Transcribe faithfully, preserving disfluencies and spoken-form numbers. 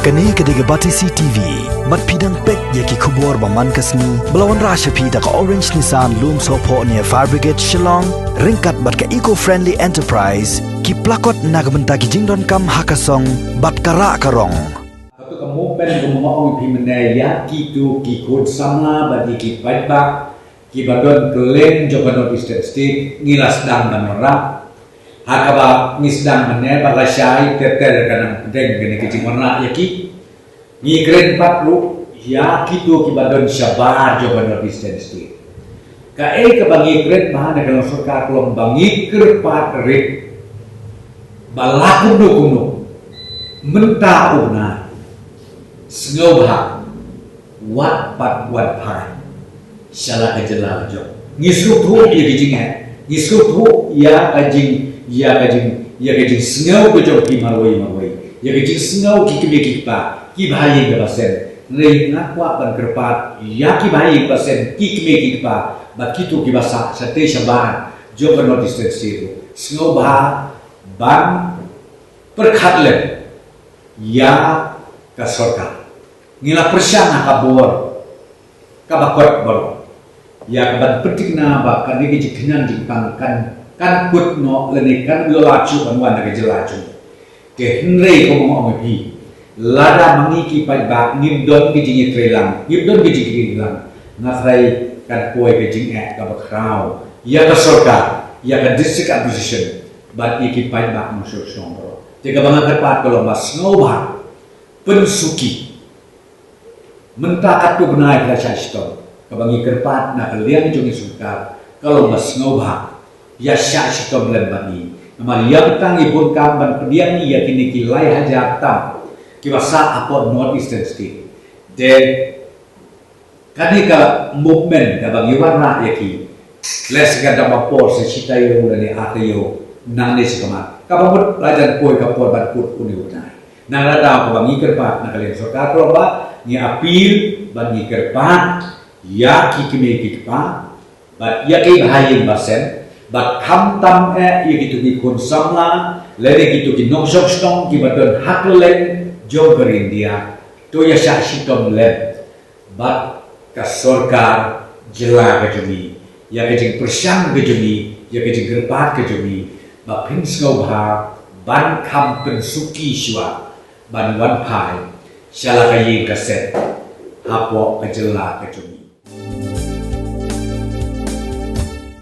Kane ka dei ka Batesi T V. Bad phi dang peit ïa ki khubor ba man ka sngi ba la wanrah sha phi da ka Orange Nissan Lumsohphoh near Fire Brigade Shillong, ryngkat bad ka Eco Friendly Enterprise, ki plakot na ka bynta ki jingdonkam ha ka song bad ka rah ka rong. Kato ka movement kumba nga ong ïa phi mynne, ïa kito ki khun samla bad ïa ki paidbah kiba don kylleng jong ka North Eastern State, ngi la sdang ban wanrah. Ha kaba ngi sdang mynne bad lashai ter ter ka nang pdeng kane ka jingwanrah ïa ki. Ngi kren pat ruh ïa kito kiba don shabar jong ka North Eastern State. Kaei kaba ngi kren bha na ka long sorkar ka long ba ngi kyrpad rit ba la kumno kumno mynta u bnai, sngewbha wat pat wan phai sha la ka jylla la jong. Ngi sngewthuh ïa ka jingeh, ngi sngewthuh ïa ka jing, ïa ka jing, ïa ka jingsngew ka jong ki marwei marwei, ïa ka jingsngew ki kmie ki kpa, ki bahaïing ki basen. Hynrei nga kwah ban kyrpad ïa ki bahaïing basen, ki kmie ki kpa bad kito kiba sah shatei shabar jong ka North Eastern State ruh, sngewbha ban pyrkhat lem ïa ka sorkar. Ngi la pyrshang ha ka bor kaba kot baroh ïa ka ban pynthikna ba kane ka jingkynjang jingpang kan, kan kut noh lane kan ym lah shuh ban wan na ka jylla jong ngi. Te hynrei kumba nga ong ïa phi, lada ma ngi ki paidbah ngim don ka jingïatreilang, ngim don ka jingïatreilang, nga tharai kan poi ka jingeh kaba khraw ïa ka sorkar, ïa ka District Administration bad ïa ki paidbah nongshong shnong baroh. Te kaba nga kyrpad ka long ba sngewbha pynsuki. Mynta katto bnai phi la shah shitom. Kaba ngi kyrpad na ka liang jong ngi sorkar ka long ba sngewbha ïa shah shitom lem bad ngi. Namar ïa mynta ngi bun kam ban pdiang ïa kine ki lai hajar tam kiba sah hapoh North Eastern State. Te kane ka movement kaba ngi wanrah ïa ki, lehse ka dang ba por sa shi taïew lane ar taïew nangne shakhmat. Kaba mut la jan poi ka por ban kut une u bnai. Nang lada kaba ngi kyrpad na ka liang sorkar ka long ba ngi appeal bad ngi kyrpad ïa ki kmie ki kpa bad ïa ki bahaïing basen bad khamtam eh ïa kito ki khun samla lane kito ki nongshong shnong kiba don ha kylleng jong ka ri India. To ïa shah shitom lem bad ka sorkar jylla ka jong ngi, ïa ka jingpyrshang ka jong ngi, ïa ka jingkyrpad ka jong ngi, ba phin sngewbha ban kham pynsuki shuwa ban wan phai sha la ka ïing ka sem hapoh ka jylla ka jong ngi.